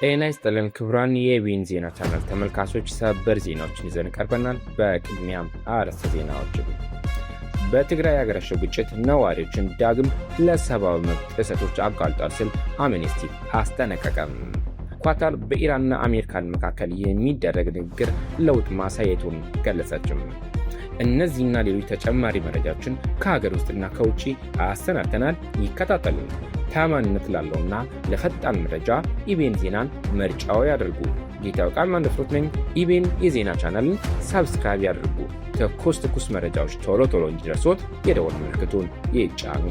ጤና ይስጥልን ክቡራን የኢቢኤን ዜና ቻናል ተመልካቾች፣ ሰበር ዜናዎችን ይዘን ቀርበናል። በቅድሚያም አርዕስተ ዜናዎች። በትግራይ ያገረሸው ግጭት ነዋሪዎችን ዳግም ለሰብአዊ መብት ጥሰቶች አጋልጧል ሲል አምነስቲ አስጠነቀቀም። ኳታር በኢራንና አሜሪካን መካከል የሚደረግ ንግግር ለውጥ ማሳየቱን ገለጸችም። እነዚህና ሌሎች ተጨማሪ መረጃዎችን ከሀገር ውስጥና ከውጭ አሰናድተናል። ይከታተሉ። ታማኝነት ላለውና ለፈጣን መረጃ ኢቢኤን ዜናን ምርጫዎ ያድርጉ። ጌታው ቃል ማንደፍሮት ነኝ። ኢቢኤን የዜና ቻናልን subscribe ያድርጉ። ትኩስ ትኩስ መረጃዎች ቶሎ ቶሎ እንዲደርሶት የደወል ምልክቱን ይጫኑ።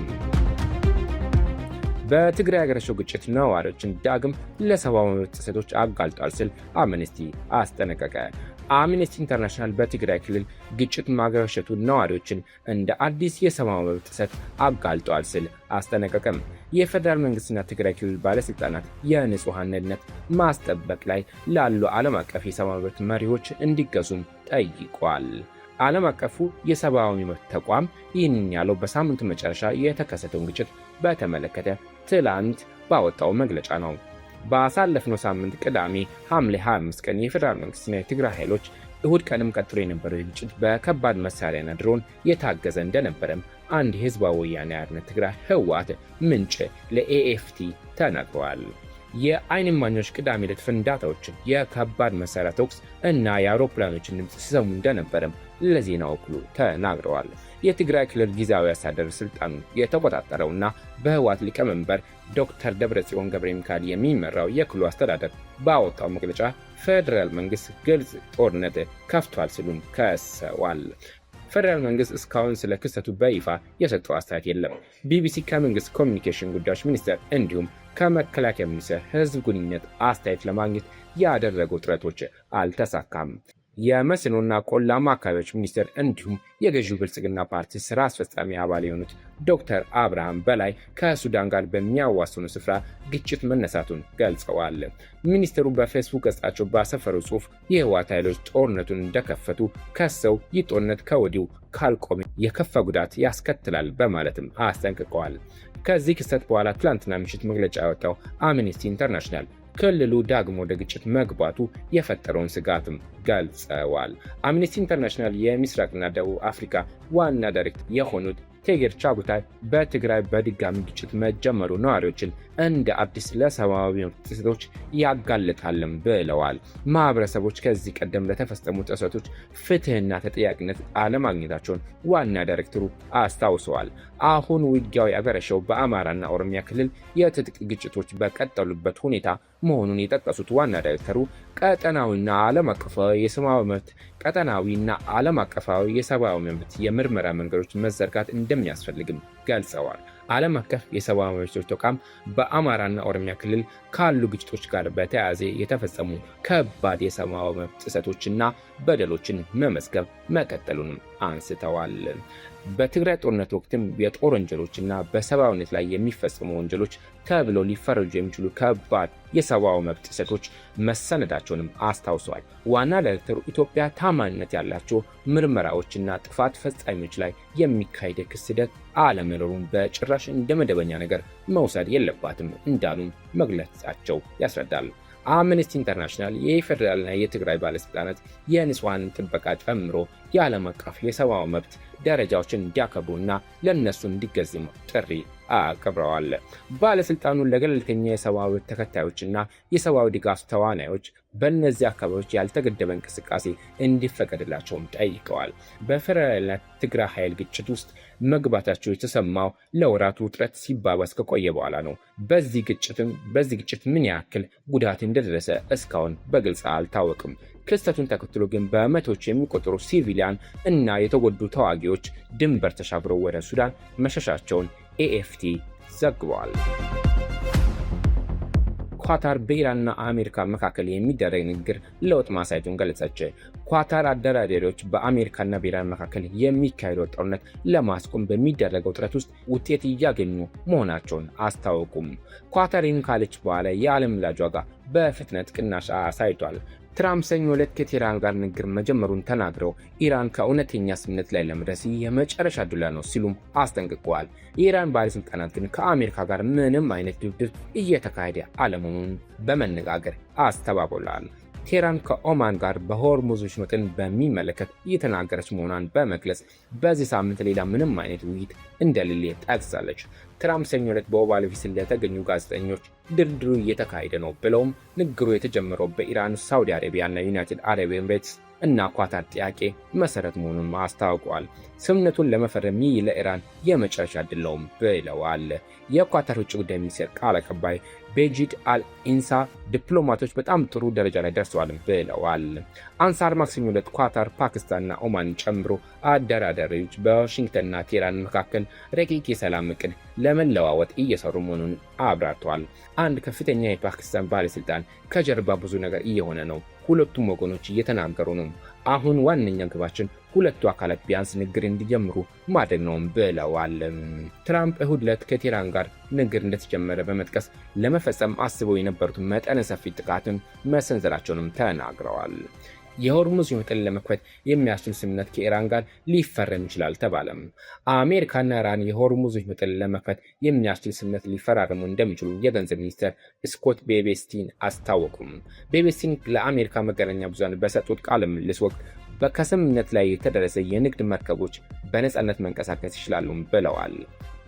በትግራይ ያገረሸው ግጭት ነዋሪዎችን ዳግም ለሰብአዊ መብት ጥሰቶች አጋልጧል ሲል አምነስቲ አስጠነቀቀ። አምነስቲ ኢንተርናሽናል በትግራይ ክልል ግጭት ማገረሸቱ ነዋሪዎችን እንደ አዲስ የሰብአዊ መብት ጥሰት አጋልጧል ሲል አስጠነቀቀም። የፌዴራል መንግስትና ትግራይ ክልል ባለስልጣናት የንጹሐን ደህንነት ማስጠበቅ ላይ ላሉ ዓለም አቀፍ የሰብአዊ መብት መሪዎች እንዲገዙም ጠይቋል። ዓለም አቀፉ የሰብአዊ መብት ተቋም ይህንን ያለው በሳምንቱ መጨረሻ የተከሰተውን ግጭት በተመለከተ ትላንት ባወጣው መግለጫ ነው። ባሳለፍነው ሳምንት ቅዳሜ ሐምሌ 25 ቀን የፌዴራል መንግስትና የትግራይ ኃይሎች እሁድ ቀንም ቀጥሎ የነበረው ግጭት በከባድ መሳሪያና ድሮን የታገዘ እንደነበረም አንድ የህዝባዊ ወያነ ሓርነት ትግራይ ህወሓት ምንጭ ለኤኤፍቲ ተናግረዋል። የዓይን እማኞች ቅዳሜ ዕለት ፍንዳታዎችን፣ የከባድ መሳሪያ ተኩስ እና የአውሮፕላኖችን ድምፅ ሲሰሙ እንደነበረም ለዜና ወኪሉ ተናግረዋል። የትግራይ ክልል ጊዜያዊ አስተዳደር ስልጣኑን የተቆጣጠረውና በህወሓት ሊቀመንበር ዶክተር ደብረጽዮን ገብረ ሚካኤል የሚመራው የክልሉ አስተዳደር ባወጣው መግለጫ ፌዴራል መንግስት ግልጽ ጦርነት ከፍቷል ሲሉም ከሰዋል። ፌዴራል መንግስት እስካሁን ስለ ክስተቱ በይፋ የሰጠው አስተያየት የለም። ቢቢሲ ከመንግስት ኮሚኒኬሽን ጉዳዮች ሚኒስቴር እንዲሁም ከመከላከያ ሚኒስቴር ህዝብ ግንኙነት አስተያየት ለማግኘት ያደረገው ጥረቶች አልተሳካም። የመስኖና ቆላማ አካባቢዎች ሚኒስቴር እንዲሁም የገዢው ብልጽግና ፓርቲ ስራ አስፈጻሚ አባል የሆኑት ዶክተር አብርሃም በላይ ከሱዳን ጋር በሚያዋስኑ ስፍራ ግጭት መነሳቱን ገልጸዋል። ሚኒስትሩ በፌስቡክ ገጻቸው ባሰፈሩ ጽሑፍ የህወሓት ኃይሎች ጦርነቱን እንደከፈቱ ከሰው ይህ ጦርነት ከወዲሁ ካልቆመ የከፋ ጉዳት ያስከትላል በማለትም አስጠንቅቀዋል። ከዚህ ክስተት በኋላ ትላንትና ምሽት መግለጫ ያወጣው አምነስቲ ኢንተርናሽናል ክልሉ ዳግም ወደ ግጭት መግባቱ የፈጠረውን ስጋትም ገልጸዋል። አምነስቲ ኢንተርናሽናል የምስራቅና ደቡብ አፍሪካ ዋና ዳይሬክተር የሆኑት ቴጌር ቻጉታይ በትግራይ በድጋሚ ግጭት መጀመሩ ነዋሪዎችን እንደ አዲስ ለሰብአዊ መብት ጥሰቶች ያጋልጣልም ብለዋል። ማህበረሰቦች ከዚህ ቀደም ለተፈጸሙ ጥሰቶች ፍትህና ተጠያቂነት አለማግኘታቸውን ዋና ዳይሬክተሩ አስታውሰዋል። አሁን ውጊያው ያገረሸው በአማራና ኦሮሚያ ክልል የትጥቅ ግጭቶች በቀጠሉበት ሁኔታ መሆኑን የጠቀሱት ዋና ዳይሬክተሩ ቀጠናዊና ዓለም አቀፋዊ የሰብአዊ መብት ቀጠናዊና ዓለም አቀፋዊ የሰብአዊ መብት የምርመራ መንገዶች መዘርጋት እንደሚያስፈልግም ገልጸዋል። ዓለም አቀፍ የሰብአዊ መብቶች ተቋም በአማራና ኦሮሚያ ክልል ካሉ ግጭቶች ጋር በተያያዘ የተፈጸሙ ከባድ የሰብአዊ መብት ጥሰቶችና በደሎችን መመዝገብ መቀጠሉንም አንስተዋል። በትግራይ ጦርነት ወቅትም የጦር ወንጀሎችና በሰብአዊነት ላይ የሚፈጸሙ ወንጀሎች ተብለው ሊፈረጁ የሚችሉ ከባድ የሰብአዊ መብት ጥሰቶች መሰነዳቸውንም አስታውሰዋል። ዋና ዳይሬክተሩ ኢትዮጵያ ታማኝነት ያላቸው ምርመራዎችና ጥፋት ፈጻሚዎች ላይ የሚካሄድ ክስ ሂደት አለመኖሩን በጭራሽ እንደ መደበኛ ነገር መውሰድ የለባትም እንዳሉም መግለጻቸው ያስረዳል። አምነስቲ ኢንተርናሽናል የፌዴራልና የትግራይ ባለስልጣናት የንጹሐንን ጥበቃ ጨምሮ የዓለም አቀፍ የሰብአዊ መብት ደረጃዎችን እንዲያከብሩና ለእነሱ እንዲገዙም ጥሪ አቅርበዋል። ባለስልጣኑ ለገለልተኛ የሰብአዊ መብት ተከታዮችና የሰብአዊ ድጋፍ ተዋናዮች በእነዚህ አካባቢዎች ያልተገደበ እንቅስቃሴ እንዲፈቀድላቸውም ጠይቀዋል። በፌዴራልና ትግራይ ኃይል ግጭት ውስጥ መግባታቸው የተሰማው ለወራት ውጥረት ሲባባስ ከቆየ በኋላ ነው። በዚህ ግጭት ምን ያክል ጉዳት እንደደረሰ እስካሁን በግልጽ አልታወቅም። ክስተቱን ተከትሎ ግን በመቶዎች የሚቆጠሩ ሲቪሊያን እና የተጎዱ ተዋጊዎች ድንበር ተሻግረው ወደ ሱዳን መሸሻቸውን ኤኤፍቲ ዘግበዋል። ኳታር በኢራንና አሜሪካ መካከል የሚደረግ ንግግር ለውጥ ማሳየቱን ገለጸች። ኳታር አደራዳሪዎች በአሜሪካና በኢራን መካከል የሚካሄደው ጦርነት ለማስቆም በሚደረገው ጥረት ውስጥ ውጤት እያገኙ መሆናቸውን አስታወቁም። ኳታር ይህን ካለች በኋላ የዓለም ነዳጅ ዋጋ በፍጥነት ቅናሽ አሳይቷል። ትራምፕ ሰኞ ዕለት ከቴህራን ጋር ንግግር መጀመሩን ተናግረው ኢራን ከእውነተኛ ስምምነት ላይ ለመድረስ የመጨረሻ ዱላ ነው ሲሉም አስጠንቅቀዋል። የኢራን ባለስልጣናት ግን ከአሜሪካ ጋር ምንም አይነት ድርድር እየተካሄደ አለመሆኑን በመነጋገር አስተባብለዋል። ቴህራን ከኦማን ጋር በሆርሙዝ ወሽመጥን በሚመለከት እየተናገረች መሆኗን በመግለጽ በዚህ ሳምንት ሌላ ምንም አይነት ውይይት እንደሌለ ጠቅሳለች። ትራምፕ ሰኞ ዕለት በኦቫል ኦፊስ ለተገኙ ጋዜጠኞች ድርድሩ እየተካሄደ ነው ብለውም ንግግሩ የተጀመረው በኢራን፣ ሳውዲ አረቢያና ዩናይትድ አረብ ኤምሬትስ እና ኳታር ጥያቄ መሰረት መሆኑን አስታውቀዋል። ስምምነቱን ለመፈረም ይህ ለኢራን የመጨረሻ ዕድል ነው ብለዋል። የኳታር ውጭ ጉዳይ ሚኒስቴር ቃል አቀባይ ቤጂድ አል ኢንሳ ዲፕሎማቶች በጣም ጥሩ ደረጃ ላይ ደርሰዋል ብለዋል። አንሳር ማክሰኞ ዕለት ኳታር፣ ፓኪስታንና ኦማንን ጨምሮ አደራዳሪዎች በዋሽንግተንና ቴህራን መካከል ረቂቅ የሰላም እቅድ ለመለዋወጥ እየሰሩ መሆኑን አብራርተዋል። አንድ ከፍተኛ የፓኪስታን ባለስልጣን ከጀርባ ብዙ ነገር እየሆነ ነው፣ ሁለቱም ወገኖች እየተናገሩ ነው። አሁን ዋነኛ ግባችን ሁለቱ አካላት ቢያንስ ንግግር እንዲጀምሩ ማድረግ ነው ብለዋል። ትራምፕ እሁድ ዕለት ከቴህራን ጋር ንግግር እንደተጀመረ በመጥቀስ ለመፈጸም አስበው የነበሩትን መጠነ ሰፊ ጥቃትን መሰንዘራቸውንም ተናግረዋል። የሆርሙዝ ወሽመጥን ለመክፈት የሚያስችል ስምምነት ከኢራን ጋር ሊፈረም ይችላል ተባለም። አሜሪካና ኢራን የሆርሙዝ ወሽመጥን ለመክፈት የሚያስችል ስምምነት ሊፈራረሙ እንደሚችሉ የገንዘብ ሚኒስትር ስኮት ቤቤስቲን አስታወቁም። ቤቤስቲን ለአሜሪካ መገናኛ ብዙሃን በሰጡት ቃለ ምልልስ ወቅት ከስምምነት ላይ የተደረሰ የንግድ መርከቦች በነፃነት መንቀሳቀስ ይችላሉ ብለዋል።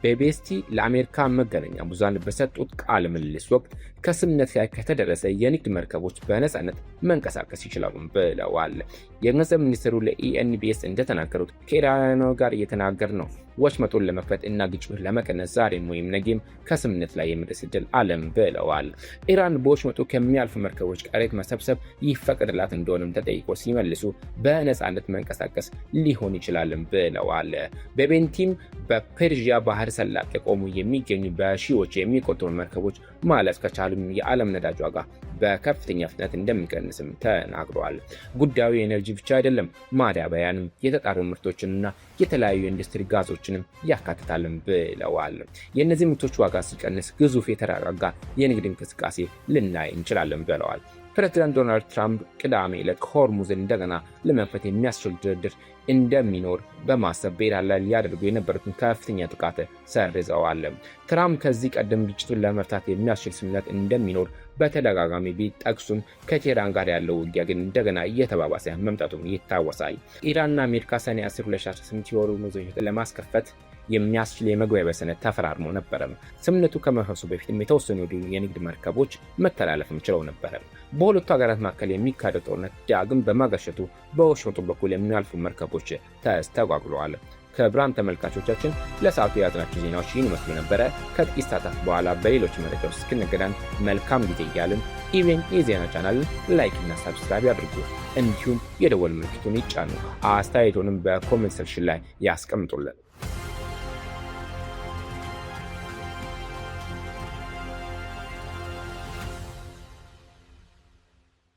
ቤቤስቲ ለአሜሪካ መገናኛ ብዙሃን በሰጡት ቃለ ምልልስ ወቅት ከስምምነት ላይ ከተደረሰ የንግድ መርከቦች በነፃነት መንቀሳቀስ ይችላሉ ብለዋል። የገንዘብ ሚኒስትሩ ለኢኤንቢኤስ እንደተናገሩት ከኢራን ጋር እየተናገር ነው፣ ወሽመጡን ለመክፈት እና ግጭቱን ለመቀነስ ዛሬም ወይም ነገም ከስምምነት ላይ የመድረስ ዕድል አለም ብለዋል። ኢራን በወሽመጡ ከሚያልፉ መርከቦች ቀረጥ መሰብሰብ ይፈቀድላት እንደሆነም ተጠይቆ ሲመልሱ በነፃነት መንቀሳቀስ ሊሆን ይችላልም ብለዋል። በቤንቲም በፔርዥያ ባህር ሰላጤ ቆሙ የሚገኙ በሺዎች የሚቆጠሩ መርከቦች ማለፍ ከቻሉም የዓለም ነዳጅ ዋጋ በከፍተኛ ፍጥነት እንደሚቀንስም ተናግረዋል። ጉዳዩ የኤነርጂ ብቻ አይደለም፣ ማዳበሪያንም፣ የተጣሩ ምርቶችንና የተለያዩ የኢንዱስትሪ ጋዞችንም ያካትታልም ብለዋል። የእነዚህ ምርቶች ዋጋ ሲቀንስ ግዙፍ የተረጋጋ የንግድ እንቅስቃሴ ልናይ እንችላለን ብለዋል። ፕሬዚዳንት ዶናልድ ትራምፕ ቅዳሜ ዕለት ሆርሙዝን እንደገና ለመክፈት የሚያስችል ድርድር እንደሚኖር በማሰብ በኢራን ላይ ሊያደርጉ የነበሩትን ከፍተኛ ጥቃት ሰርዘዋል። ትራምፕ ከዚህ ቀደም ግጭቱን ለመፍታት የሚያስችል ስምምነት እንደሚኖር በተደጋጋሚ ቢጠቅሱም ከቴህራን ጋር ያለው ውጊያ ግን እንደገና እየተባባሰ መምጣቱም ይታወሳል። ኢራንና አሜሪካ ሰኔ 10 2018 የሆርሙዝን ወሽመጥ ለማስከፈት የሚያስችል የመግባቢያ ሰነድ ተፈራርሞ ነበረ። ስምምነቱ ከመፍረሱ በፊትም የተወሰኑ የንግድ መርከቦች መተላለፍም ችለው ነበረ። በሁለቱ ሀገራት መካከል የሚካሄደው ጦርነት ዳግም በማገርሸቱ በወሽመጡ በኩል የሚያልፉ መርከቦች ተስተጓጉለዋል። ክቡራን ተመልካቾቻችን ለሰዓቱ የያዝናቸው ዜናዎች ይህን ይመስሉ ነበረ። ከጥቂት ሰዓታት በኋላ በሌሎች መረጃዎች እስክንገናኝ መልካም ጊዜ እያልን ኢቬን የዜና ቻናልን like እና subscribe ያድርጉ፣ እንዲሁም የደወል ምልክቱን ይጫኑ። አስተያየቶንም በ comment section ላይ ያስቀምጡልን።